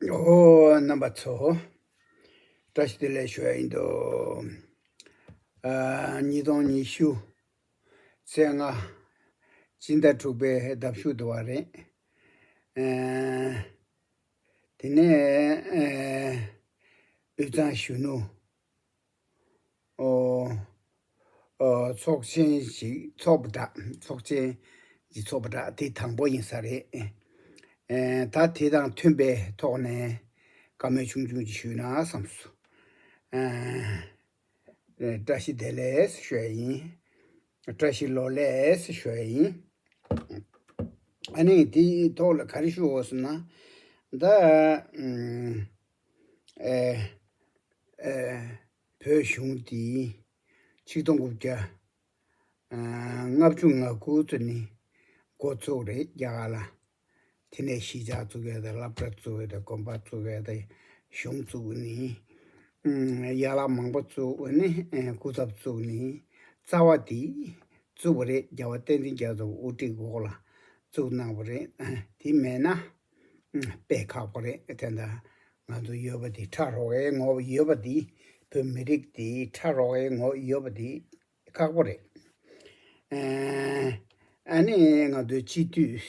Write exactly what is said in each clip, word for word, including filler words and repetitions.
ཨོ། རྣམ་པ་ཚོ། བཀྲ་ཤིས་བདེ་ལེགས་ཞུ་ཡ་ཡིན་འདུག་ཨ། ཉིས་སྟོང་ཉི་ཤུ་ཚེས་ལྔ། སྤྱི་ཟླ་དྲུག་པའི་ཟླ་བཞུགས་འདུག་པ་རེད། ཨ། དེ་ནས་ཨ། དབུས་གཙང་གཞོན་ནུ། ཨོ། ཨོ། ཚོགས་ཆེན་ཞིག་ཚོགས་པ་འདྲ། ཚོགས་ཆེན་ཞིག་ཚོགས་པ་འདྲ། དེ་དང་པོ་ཡིན་ས་རེད། ཨེ། ད་དེ་དང་མཐུན་པའི་ཐོག་ནས་བཀའ་མོལ་ཆུང་ཆུང་ཅིག་ཞུས་ན་བསམས་སོང་། ཨེ། བཀྲ་ཤིས་བདེ་ལེགས་ཞུ་ཡ་ཡིན། བཀྲ་ཤིས་ལོ་ལེགས་ཞུ་ཡ་ཡིན། ཨ་ནི་དེའི་ཐོག་ལ་ག་རེ་ཞུ་འོས་ཟེར་ན། ད་ཨ། ཨེ། ཨེ། བོད་གཞུང་འདི་ཆིག་སྟོང་དགུ་བརྒྱ་ཨ། ལྔ་བཅུ་ང་དགུ་ཙམ་ནས་འགོ་བཙུགས་རེད། རྒྱ་གར་ལ། དེ་ནས་གཞིས་ཆགས་བཙུགས་ཡོད་དང་། སློབ་གྲྭ་བཙུགས་ཡོད་དང་། དགོན་པ་བཙུགས་ཡོད་དང་། གཞུང་བཙུགས་ནས། ཨ། ཡན་ལག་མང་པོ་བཙུགས་ནས། ཨ། སྐུ་ཚབ་བཙུགས་ནས་རྩ་བ་དེ་བཙུགས་པ་རེད། རྒྱལ་བ་བསྟན་འཛིན་རྒྱ་མཚོ་དབུ་ཁྲིད་འོག་ལ་བཙུགས་གནང་བ་རེད། ཨ། དེ་མེད་ན་དཔེ་ཁག་པོ་རེད། དེ་འདྲ་ང་ཚོ་ཡོད་པ་དེ། ཕྲ་རོགས་ཡས་ངོ་བོ་ཡོད་པ་དེ། བོད་མི་རིགས་དེ་ཕྲ་རོགས་ཡས་ངོ་བོ་ཡོད་པ་དེ་ཁག་པོ་རེད། ཨ། ཨ་ནི་ང་ཚོའི་སྤྱི་འཐུས།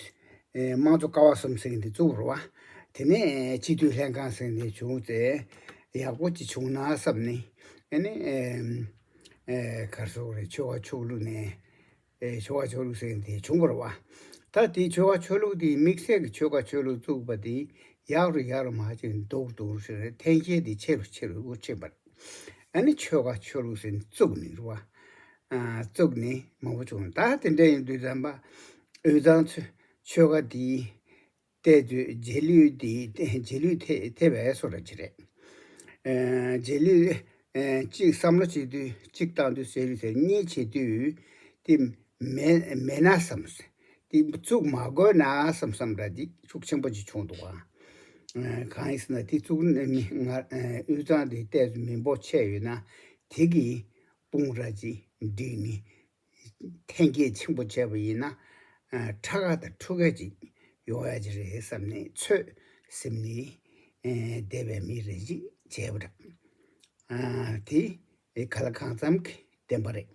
ཨ། དམངས་གཙོ་ཀ་བ་གསུམ་ཟེར་མཁན་དེ་བཙུགས་པ་རེད་པ། དེ་ནས་སྤྱི་འཐུས་ལྷན་ཁང་ཟེར་མཁན་དེ་བྱུང་ཚེ་ཡག་པོ་ཅིག་བྱུང་ན་བསམ་ནས། ཨ་ནི། ཨ། ག་རེ་ཟེར་དགོས་རེད། ཆོལ་ཁ་ཆོས་ལུགས་ནས། ཨེ། ཆོལ་ཁ་ཆོས་ལུགས་ཟེར་མཁན་དེ་བྱུང་བ་རེད་པ། ད་དེ་ཆོལ་ཁ་ཆོས་ལུགས་དེ་དམིགས་བསལ་གྱི་ཆོལ་ཁ་ཆོས་ལུགས་བཙུགས་པ་དེ་ཡག་རུ་ཡག་རུ་མར་ཅིག་སྡུག་རུ་སྡུག་རུ་ཕྱིན། འཐེན་འཁྱེར་དེ་ཆེ་རུ་ཆེ་རུ་ཕྱིན་པ་རེད། ཨ་ནི་ཆོལ་ཁ་ཆོས་ལུགས་ཟེར་ནས་བཙུགས་ནས་རེད་པ། ཨ། བཙུགས་ནས་མང་པོ་བྱུང་། ད་དེ་འདྲ་ཡིན་དུས་ཙམ་པ། དབུས་གཙང་ཆོལ་ཁ་དེ་བལྟས་དུས་རྗེས་ལུས་དེ། རྗེས་ལུས་ཐེབས་ཐེབས་པའི་བཟོ་འདྲ་ཅིག་རེད། ཨ། རྗེས་ལུས། ཨ། གཅིག་བསམ་བློ་བྱེད་དུས། གཅིག་བཏང་དུས། རྗེས་ལུས་ཟེར། གཉིས་བྱེད་དུས་དེ་མེད་མེད་ན་བསམ། དེ་བཙུགས་མ་དགོས་ན་བསམ་བསམ་འདྲ་ཅིག་ཤུགས་ཆེན་པོ་ཅིག་བྱུང་འདུག་ག་ཨ། གང་ཡིན་ཟེར་ན། དེ་བཙུགས་ནས་མི་ང་། ཨ། དབུས་གཙང་དེ་ཏོག་ཙམ་མི་འབོར་ཆེ་ཡོད་ན། དེ་གི་དཔུང་ར་ཅིག་བསྒྲིགས་ནས་འཐེན་འཁྱེར་ཆེན་པོ་བྱས་པ་ཡིན་ན། ཨ། ཕྲ་ག་དང་ཕྲུ་གུ་ཅིག་ཡོང་ཡ་ཅིག་རེད་བསམ་ནས། ཚོད་ཟིན་ནས། ཨ། བསྡད་པའི་མི་རེ་ཅིག་བྱས་པ་འདྲ། ཨ། དེ་ག་ལ་གང་འཚམ་གྱི་བདེན་པ་རེད།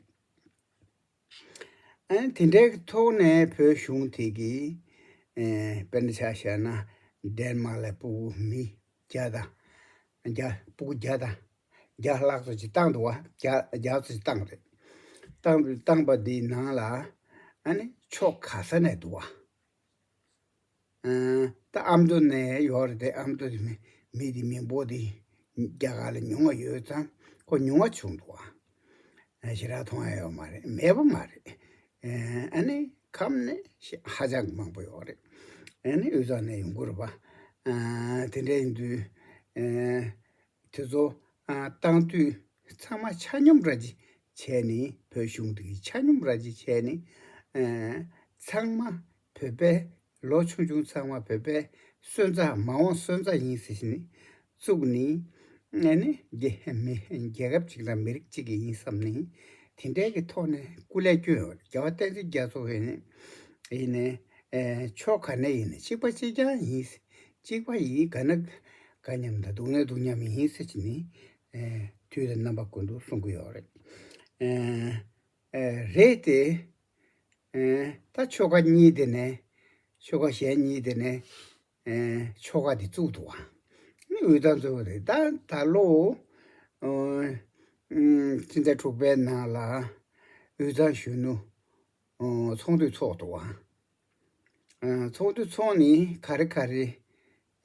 ཨ། དེ་འདྲའི་ཐོག་ནས་བོད་གཞུང་དེ་གིས། ཨ། དཔེར་ན་ཆ་བཞག་ན། ཌེན་མཱག་ལ་སྤུ་གུ་མི་བརྒྱ་དང་། བརྒྱ། སྤུ་གུ་བརྒྱ་དང་། བརྒྱ་ལྷག་ཙམ་ཅིག་བཏང་འདུག་པ། བརྒྱ། བརྒྱ་ཙམ་ཅིག་བཏང་རེད། བཏང་བཏང་པ་འདིའི་ནང་ལ། ཨ་ནི་ཕྱོགས་ག་ས་ནས་འདུག་པ། ཨ། ད་ཨ་མདོ་ནས་ཡོད་རེད་དེ། ཨ་མདོ་དེ་མི་མི་དེ་མི་འབོར་དེ་རྒྱ་གར་ལ་ཉུང་བ་ཡོད་ཙང་ཁོ་ཉུང་བ་བྱུང་འདུག་པ། ཨ། ཞེ་དྲག་མཐོང་ཡ་ཡོད་མ་རེད། མེད་པ་མ་རེད། ཨ། ཨ་ནི་ཁམས་ནས་ཤ་ཧ་ཅང་གི་མང་པོ་ཡོད་རེད། ཨ་ནི་དབུས་གཙང་ནས་ཡོང་གི་རེད་པ། ཨ། དེ་འདྲ་ཡིན་དུས། ཨ། དེ་ཚོ། ཨ། བཏང་དུས་ཚང་མ་ཆ་སྙོམས་ར་ཅིག་བྱས་ནས། བོད་གཞུང་དེ་གིས་ཆ་སྙོམས་ར་ཅིག་བྱས་ནས། ཨ། ཚང་མ་བོད་པའི། ལོ་ཆུང་ཆུང་ཚང་མ་བོད་པའི་སོན་རྩ། མ་འོངས་སོན་རྩ་ཡིན་ཟེར་ནས་བཙུགས་ནས། ཨ་ནི་རྒྱལ་མི་རྒྱལ་ཁབ་ཅིག་དང་མི་རིགས་ཅིག་གི་ཡིན་བསམ་ནས། དེ་འདྲའི་གི་ཐོག་ནས་སྐུ་ལས་བསྐྱོན་ཡོད། རྒྱལ་བ་བསྟན་འཛིན་རྒྱ་མཚོ་ཡིན་ནས། ཡིན་ནས། ཨ། ཕྱོགས་ག་ནས་ཡིན་ནས་གཅིག་པ་གཅིག་རྐྱང་ཡིན། གཅིག་པ་ཡིན། ག་ན་དགའ་མཉམ་དང་། སྡུག་ནས་སྡུག་མཉམ་ཡིན་ཟེར་གྱི་ནི། ཨ། དུས་དང་རྣམ་པ་ཀུན་ཏུ་གསུང་གི་ཡོད་རེད། ཨ། ཨ། རེད་དེ། ཨ། ད་ཆོལ་ཁ་གཉིས་དེ་ནས། ཆོལ་ཁ་གཞན་གཉིས་དེ་ནས། ཨ། ཆོལ་ཁ་དེ་བཙུགས་འདུག་པ། ནི་དབུས་གཙང་བཙུགས་པ་རེད། ད་ད་ལོ། ཨ། ཨ། སྤྱི་ཟླ་དྲུག་པའི་ནང་ལ་དབུས་གཙང་གཞོན་ནུ། ཨ། ཚོགས་འདུ་ཚོགས་འདུག་པ། ཨ། ཚོགས་འདུ་ཚོགས་ནས་ག་རེ་ག་རེ།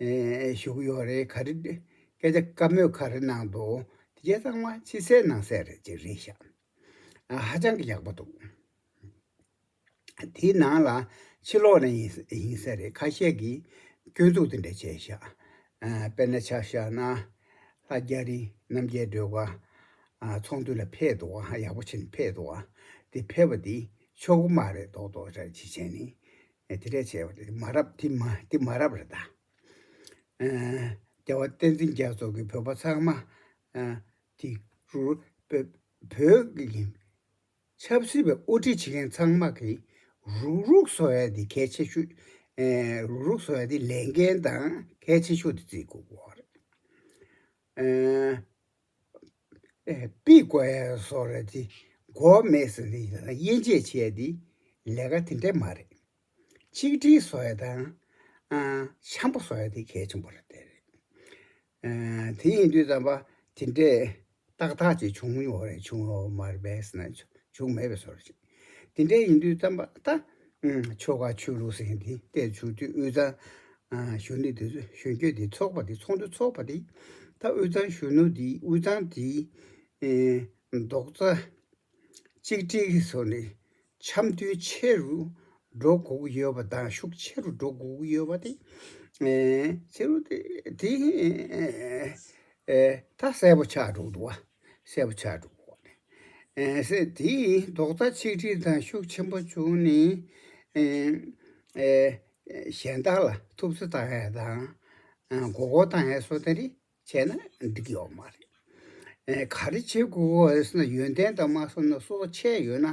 ཨེ། ཞུ་གི་ཡོད་རེད། ག་རེ་སྐད་ཆ་བཀའ་མོལ་ག་རེ་གནང་འདུག་དེ་གས་ཚང་མ་ཕྱི་གསལ་ནང་གསལ་རེད་ཅིག་རེད་ཤག་ཨ། ཧ་ཅང་གི་ཡག་པོ་འདུག་དེའི་ནང་ལ་ཕྱི་ལོགས་ནས་ཡིན་ཡིན་ས་རེད། ཁ་ཤས་ཀྱིས་སྐྱོན་འཛུགས་དེ་འདྲ་བྱས་ཤག་ཨ། དཔེར་ན་ཆ་བཞག་ན། ལྷ་རྒྱ་རི་རྣམ་རྒྱལ་སྒྲོལ་དཀར། ཨ། ཚོགས་འདུ་ལ་ཕེབས་འདུག་ཨ། ཡག་པོ་བྱས་ནས་ཕེབས་འདུག་ཨ། དེ་ཕེབས་པ་དེ་ཆོག་གི་མ་རེད་མདོག་མདོག་འདྲ་ཅིག་བྱས་ནས། ཨ། དེ་འདྲ་བྱས་པ་དེ་མ་རབས། དེ་མ་དེ་མ་རབས་རེད་ད། ཨ། རྒྱལ་བ་བསྟན་འཛིན་རྒྱ་མཚོ་གིས་བོད་པ་ཚང་མ། ཨ། དེ་རུ་བོད་བོད་ཀྱི་ཆབ་སྲིད་པའི་དབུ་ཁྲིད་བྱེད་མཁན་ཚང་མ་གིས་རུག་རུག་བཟོ་ཡ་དེ་གལ་ཆེ་ཤོས། ཨེ་རུག་རུག་བཟོ་ཡ་དེ་ལས་འགན་དང་གལ་ཆེ་ཤོས་དེ་བརྩི་དགོས་ཀྱི་ཡོད་རེད། ཨེ་ཨེ་པི་བཀོལ་ཡ་བཟོ་ར་དེ་མགོ་མེད་ཟེར་ནས་དབྱེ་འབྱེད་བྱེད་ཡ་དེ་ལས་ཀ་དེ་འདྲ་མ་རེད། གཅིག་སྒྲིལ་བཟོ་ཡ་དང་ཨ་འཆམ་པོ་བཟོ་ཡ་དེ་གལ་ཆེན་པོ་རེད་དེ་རེད། ཨ་དེ་ཡིན་དུས་ཙམ་པ་དེ་འདྲས་ཏག་ཏག་ཅིག་བྱུང་ཡོད་རེད། བྱུང་ཡོད་མ་རེད་པས་ཟེར་ན་བྱུང་མེད་པའི་བཟོ་འདྲ་ཅིག་དེ་འདྲས་ཡིན་དུས་ཙམ་པ་ད་ཨུམ་ཆོལ་ཁ་ཆོས་ལུགས་ཟེར་མཁན་དེ་བལྟས་བྱུང་དུས་དབུས་གཙང་ཨ་གཞོན་ནུ་དེ་ཚོ་གཞོན་སྐྱེས་དེ་ཚོགས་པ་དེ་ཚོགས་འདུ་ཚོགས་པ་དེ་ད་དབུས་གཙང་གཞོན་ནུ་དེ་དབུས་གཙང་དེ་ཨེ་རྡོག་རྩ་གཅིག་སྒྲིལ་གྱི་བཟོ་ནས་འཆམ་མཐུན་ཆེ་རུ་འགྲོ་དགོས་ཀྱི་ཡོད་པ་དང་ཤུགས་ཆེ་རུ་འགྲོ་དགོས་ཀྱི་ཡོད་པ་དེ་ཨེ་ཆེ་རུ་དེ་དེ་ཨེ་ད་གསལ་པོ་ཆགས་འགྲོ་འདུག་བ། གསལ་པོ་ཆགས་འགྲོ་གི་ཡོད་རེད། ཨེ་ཟེར་དེ་རྡོག་རྩ་ཆིག་སྒྲིལ་དང་ཤུགས་ཆེན་པོ་བྱུང་ནས་ཨེ་ཨེ་གཞན་དག་ལ་ཐུབ་ཚོད་བཏང་ཡ་དང་ཨ་མགོ་སྐོར་བཏང་ཡ་བཟོ་དེ་རིགས་བྱས་ན་འགྲིག་གི་ཡོད་མ་རེད། ཨེ་ག་རེ་བྱེད་དགོས་ཟེར་ན་ཡོན་ཏན་དང་མ་སོང་ན་སོ་སོ་ཆད་ཡོད་ན།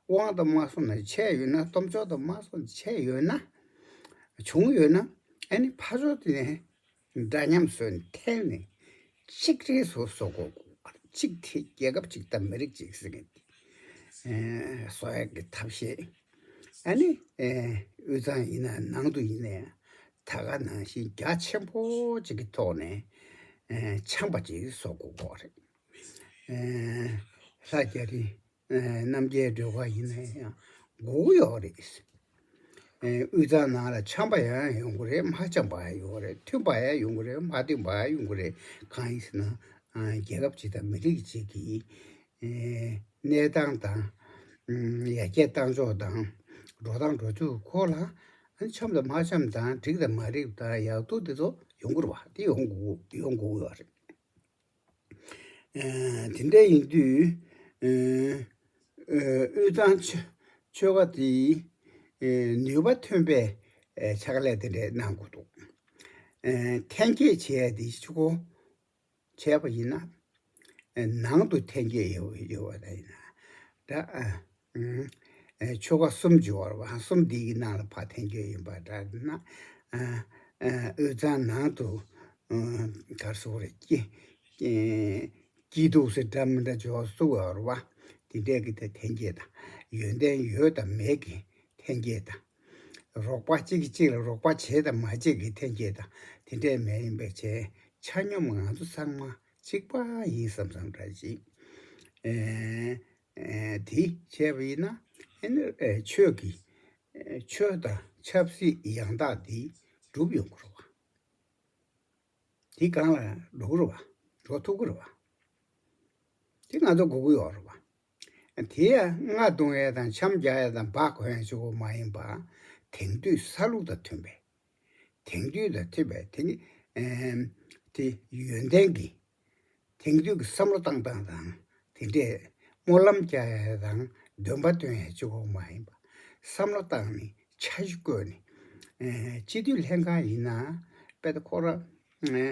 དབང་དང་མ་སོང་ན་ཆད་ཡོད་ན། སྟོབས་འབྱོར་དང་མ་སོང་ན་ཆད་ཡོད་ན། བྱུང་ཡོད་ན་ཨ་ནི་ཕར་ཕྱོགས་དེ་ནས་འདྲ་མཉམ་བཟོས་ནས་འཐེན་ནས་གཅིག་སྒྲིལ་བཟོ་བཟོ་དགོས། གཅིག་དེ་རྒྱལ་ཁབ་གཅིག་དང་མི་རིགས་གཅིག་ཟེར་མཁན་དེ་ཨེ་བཟོ་ཡག་གི་ཐབས་ཤེས་ཨ་ནི་ཨེ་དབུས་གཙང་ཡིན་ན་ནང་དུ་ཡིན་ན་ཡང་ད་ག་ནང་བཞིན་རྒྱ་ཆེན་པོ་གཅིག་གི་ཐོག་ནས་ཨེ་འཆམ་པ་གཅིག་བཟོ་དགོས་ཀྱི་ཡོད་རེད། ཨེ་ལྷ་རྒྱ་རི་ཨེ་རྣམ་རྒྱལ་སྒྲོལ་དཀར་ཡིན་ན་ཡང་དགོས་ཀྱི་ཡོད་རེད། ཨེ་དབུས་གཙང་ནང་ལ་འཆམ་པ་ཡང་ཡོང་གི་རེད། མ་འཆམ་པ་ཡང་ཡོང་གི་རེད། མཐུན་པ་ཡང་ཡོང་གི་རེད། མ་མཐུན་པ་ཡང་ཡོང་གི་རེད། གང་ཡིན་ཟེར་ན་ཨ་རྒྱལ་ཁབ་ཅིག་དང་མི་རིགས་ཅིག་གི་ཨེ་གནས་སྟངས་དང་ཨམ་ཡར་རྒྱས་བཏང་ཕྱོགས་དང་འགྲོ་སྟངས་འགྲོ་ཚུལ་སྐོར་ལ་ཨ་འཆམ་དང་མ་འཆམ་དང་འགྲིག་དང་མ་འགྲིག་དང་ཡག་སྡུག་དེ་ཚོ་ཡོང་གི་རེད་བ། དེ་ཡོང་དགོས་ཡོང་དགོས་ཀྱི་ཡོད་རེད། ཨ་དེ་འདྲ་ཡིན་དུས་ཨ་ཨ་དབུས་གཙང་ཆོལ་ཆོལ་ཁ་དེའི་ཨ་ནུས་པ་ཐོན་པའི་ཨ་ཕྱག་ལས་དེ་འདྲ་གནང་དགོས་འདུག་ཨ་འཐེན་འཁྱེར་བྱེད་ཡ་དེ་ཆུ་ཁོ་བྱས་པ་ཡིན་ན། ཨ་ནང་དུ་འཐེན་འཁྱེར་ཡོད་ཡོད་པ་དང་ཡིན་ན་འདྲ། ཨ་ཨ་ཆོལ་ཁ་གསུམ་བརྗོད་པ་རེད་བ། གསུམ་འདི་གི་ནང་ལ་ཕར་འཐེན་འཁྱེར་ཡིན་པ་འདྲ་ན། ཨ་ཨ་དབུས་གཙང་ནང་དུ་ཨ་ག་རེ་ཟེར་དགོས་རེད། སྐྱིད་ཨ་སྐྱིད་སྡུག་ཟེར་འདྲ་མི་འདྲ་བརྗོད་པ་སུ་བ་རེད་བ། དེ་འདྲས་ཀྱི་དེ་འཐེན་འཁྱེར་དང་། ཡོན་ཏན་ཡོད་དང་མེད་ཀྱི་འཐེན་འཁྱེར་དང་། རོགས་པ་གཅིག་གིས་གཅིག་ལ་རོགས་པ་བྱེད་དང་མ་བྱེད་ཀྱི་འཐེན་འཁྱེར་དང་། དེ་འདྲས་མེད་ཡིན་པའི་ཆེད་ཆ་སྙོམས་ང་ཚོ་ཚང་མ་གཅིག་པ་ཡིན་བསམ་བསམ་འདྲ་ཞིག་ཨེ་ཨེ་དེ་བྱས་པ་ཡིན་ན་ཨེ་ནི་ཨེ་ཆོས་ཀྱི་ཨེ་ཆོས་དང་ཆབ་སྲིད་ཡང་དག་འདི་འགྲུབ་ཡོང་གི་རེད་བ། དེ་སྒང་ལ་འགྲོ་གི་རེད་བ། འགྲོ་ཐུབ་ཀྱི་རེད་བ། དེ་ང་ཚོ་དགོས་ཀྱི་ཡོད་རེད་བ། དེ་ཡང་རྔ་རྡུང་ཡས་དང་འཆམ་རྒྱག་ཡས་དང་འབག་གོན་ཡས་གཅིག་པོ་མ་ཡིན་པ། དེང་དུས་ས་ལུགས་དང་མཐུན་པའི། དེང་དུས་དང་མཐུན་པའི་དེ་ནི་ཨེམ་དེ་ཡོན་ཏན་གྱི་དེང་དུས་ཀྱི་བསམ་བློ་བཏང་སྟངས་དང་དེ་འདྲས་སྨོན་ལམ་རྒྱག་ཡས་དང་འདོན་པ་འདོན་ཡས་གཅིག་པོ་མ་ཡིན་པ། བསམ་བློ་བཏང་ནས་འཆར་གཞི་བཀོད་ནས་ཨེ་སྤྱི་འཐུས་ལྷན་ཁང་ཡིན་ན་དཔེ་ད་ཁོ་ར་ཨེ་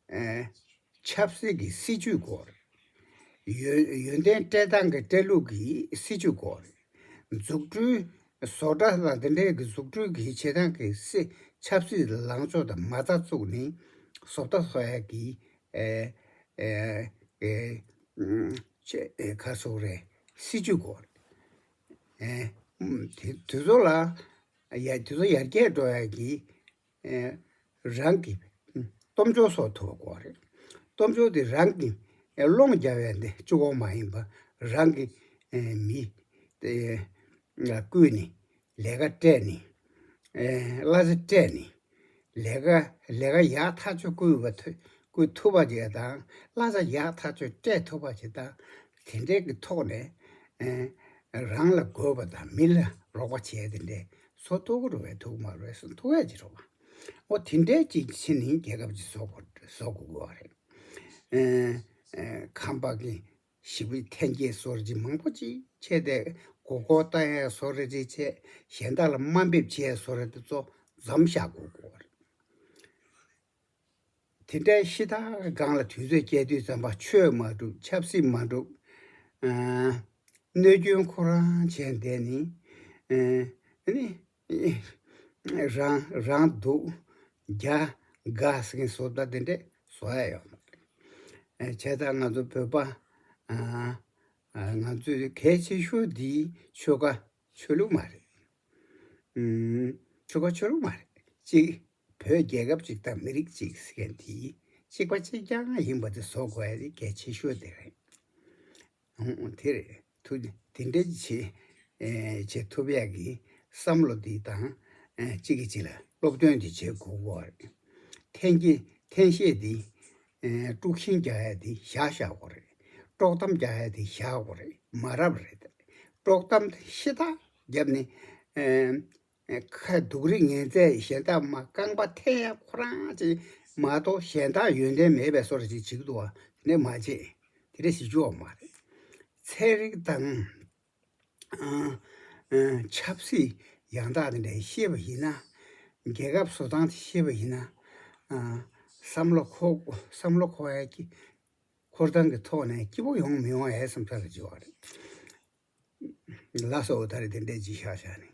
ཨེ་ཆབ་སྲིད་ཀྱི་སྲིད་ཇུས་སྐོར། ཡོན་ཡོན་ཏན་སྤྲད་སྟངས་ཀྱི་སྤྲད་ལུགས་ཀྱི་སྲིད་ཇུས་སྐོར། འཛུགས་སྐྲུན་བཟོ་གྲྭ་དང་དེ་འདྲའི་གི་འཛུགས་སྐྲུན་གྱི་བྱེད་སྟངས་ཀྱི་སྲིད་ཆབ་སྲིད་ལངས་ཕྱོགས་དང་མ་རྩ་བཙུགས་ནས་བཟོ་ལྟ་བཟོ་ཡ་གི་ཨེ་ཨེ་ཨེ་ཨམ་ཆེ་ཨེ་ག་སོགས་རེད། སྲིད་ཇུས་སྐོར། ཨེ་ཨམ་དེ་དེ་ཚོ་ལ་ཡ་དེ་ཚོ་ཡར་རྒྱས་འགྲོ་ཡ་གི་ཨེ་རང་གི་སྟོབས་འབྱོར་གསོག་ཐུབ་པ་དགོས་རེད། སྟོབས་འབྱོར་དེ་རང་གི་ཨེ་སློང་རྒྱག་ཡ་དེ་གཅིག་པོ་མ་ཡིན་པ་རང་གི་ཨེ་མི་དེ་ལ་བསྐུལ་ནས་ལས་ཀ་སྤྲད་ནས་ཨེ་གླ་ཆ་སྤྲད་ནས་ལས་ཀ་ལས་ཀ་ཡག་ཐག་ཆོད་བསྐུལ་བ་ཐུ་བསྐུལ་ཐུབ་པ་ཅིག་དང་གླ་ཆ་ཡག་ཐག་ཆོད་སྤྲད་ཐུབ་པ་ཅིག་དང་དེ་འདྲའི་གི་ཐོག་ནས་ཨེ་རང་ལ་དགོས་པ་དང་མི་ལ་རོགས་པ་བྱས་དེ་འདྲའི་བཟོ་ཐུབ་ཀྱི་རེད་པས་ཐུབ་ཀྱི་མ་རེད་པས་ཐུབ་ཡ་ཅིག་རེད་པ། འོ་དེ་འདྲའི་ཅིག་ཕྱིན་ནས་རྒྱལ་ཁབ་ཅིག་བཟོ་དགོས་བཟོ་དགོས་ཀྱི་ཡོད་རེད། ཨེ་ཨེ་ཁམས་པ་གི་ཞི་བའི་འཐེན་འཁྱེར་བཟོ་རྒྱུ་མང་པོ་ཅིག་བྱས་ཏེ་མགོ་སྐོར་བཏང་ཡས་བཟོ་རེ་ཅིག་བྱས། གཞན་དག་ལ་དམའ་འབེབས་བྱས་བཟོ་རེ་དེ་ཚོ་མཚམས་བཞག་དགོས་ཀྱི་ཡོད་རེད། དེ་འདྲའི་ཤི་ཐག་སྒང་ལ་དུས་ཚོད་བསྐྱལ་དུས་ཙམ་པ་ཆོས་མ་འགྲུབ། ཆབ་སྲིད་མ་འགྲུབ། ཨ་གནོད་སྐྱོན་ཁོ་རང་བྱས་བསྡད་ནི། ཨ་ནི་ རང་རང་སྡུག་རྒྱ་དགའ་ཟེར་མཁན་བཟོ་ལྟ་དེ་འདྲས་བཟོ་ཡ་ཡོད་མ་རེད། ཨ་བྱས་ཙང་ང་ཚོ་བོད་པ་ཨ་ཨ་ང་ཚོའི་གལ་ཆེ་ཤོས་འདི་ཆོལ་ཁ་ཆོས་ལུགས་མ་རེད། ཨུམ། ཆོལ་ཁ་ཆོས་ལུགས་མ་རེད། གཅིག་བོད་རྒྱལ་ཁབ་ཅིག་དང་མི་རིགས་ཅིག་ཟེར་མཁན་དེ་གཅིག་པ་གཅིག་རྐྱང་ཡིན་པ་དེ་བཟོ་དགོས་ཡ་དེ་གལ་ཆེ་ཤོས་དེ་རེད། ཨང་། དེ་རེད། ཐུགས་དེ་འདྲ་བྱེད་ཨེ་བྱེད་ཐུབ་ཡག་གི་བསམ་བློ་འདི་དང་ཨེ་གཅིག་གིས་གཅིག་ལ་སློབ་སྟོན་འདི་བྱེད་དགོས་ཀྱི་ཡོད་རེད། འཐེན་གྱི་འཐེན་ཤེས་འདི་ཨེ་དཀྲུག་ཤིང་རྒྱག་ཡ་འདི་བཞག་བཞག་དགོས་རེད། དཀྲོག་གཏམ་རྒྱག་ཡ་འདི་བཞག་དགོས་རེད། མ་རབས་རེད། དཀྲོག་གཏམ་ཤི་ཐག་བརྒྱབ་ནས་ཨེ་ཁ་སྡུག་རིགས་ངན་རྫས་གཞན་དག་མ་རྐང་པ་འཐེན་ཡ་ཁོ་རང་ཅིག་མ་གཏོགས་གཞན་དག་ཡོན་ཏན་མེད་པའི་བཟོ་འདྲ་ཅིག་བྱེད་ཀྱི་འདུག་བ། དེ་འདྲ་མ་བྱེད། དེ་འདྲ་བྱེད་རྒྱུ་ཡོད་མ་རེད། ཚན་རིག་དང་ཨ་ཨ་ཆབ་སྲིད་ཡང་དག་དེ་འདྲ་ཤེས་པ་ཡིན་ན། རྒྱལ་ཁབ་བཟོ་སྟངས་དེ་ཤེས་པ་ཡིན་ན། ཨ་བསམ་བློ་འཁོར་བསམ་བློ་འཁོར་ཡ་ཀྱི་འཁོར་སྟངས་ཀྱི་ཐོག་ནས་སྐྱིད་པོ་ཡོང་མི་ཡོང་ཨེ་བསམ་ཚར་གྱི་ཡོད་རེད། ལགས་སོ། ད་རེས་དེ་འདྲས་ཅིག་བཞག་བཞག་ནས།